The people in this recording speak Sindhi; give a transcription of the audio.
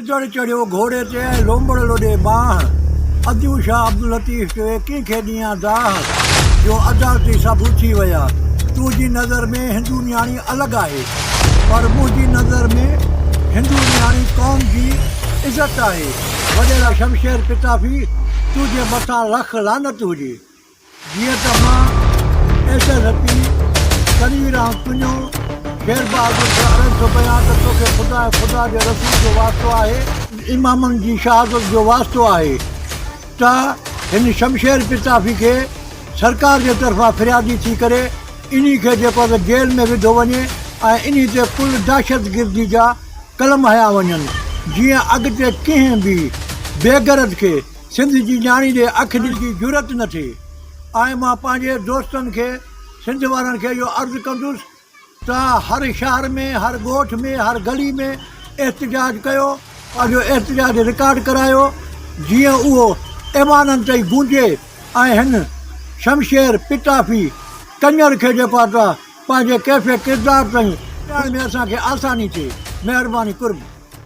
گدڙ چڙهيو گهوڙي تي ۽ لومڙ لوڏي ٻانهه، اديون شاهه عبداللطيف چوي ڪنهن کي ڏيان دانهه، جو عدالتي سڀ اٿي ويا. تنهنجي نظر ۾ هندو نياڻي الڳ آهي، پر منهنجي نظر ۾ هندو نياڻي قوم جي عزت آهي. وڏيرا شمشير پتافي تنهنجي مٿان لک لعنت هجي. جيئن ته مان S S P Tanveer Ahmed Tunio Sher Bahadur کي عرض ٿو ڪيان ته توکي خدا ۽ خدا جي رسول جو واسطو آهي، امامن جي شهادت جو واسطو آهي ته هن شمشير پتافي کي سرڪار جي طرفان فريادي ٿي ڪري انهي کي جيڪو ته جيل ۾ وڌو وڃي ۽ انهي تي ڪل دهشتگردي جا قلم هنيا وڃن جيئن اڳتي ڪنهن به بيغرض کي سنڌ جي نياڻي ڏي اک ڏيڻ جي جرئت نه ٿئي ۽ مان پنهنجي دوستن کي سنڌ وارن کي اهو عرض ڪندس ته هر شهر ۾ هر ڳوٺ ۾ هر گلي ۾ احتجاج ڪيو پنهنجو احتجاج رڪارڊ ڪرايو جيئن اهو ايوانن تائين گونجي ۽ هن شمشير پتافي ڪڃر کي جيڪو آهي ته پنهنجي ڪيفي ڪردار تائين پڄائڻ ۾ اسان کي آساني ٿئي مهرباني قرب.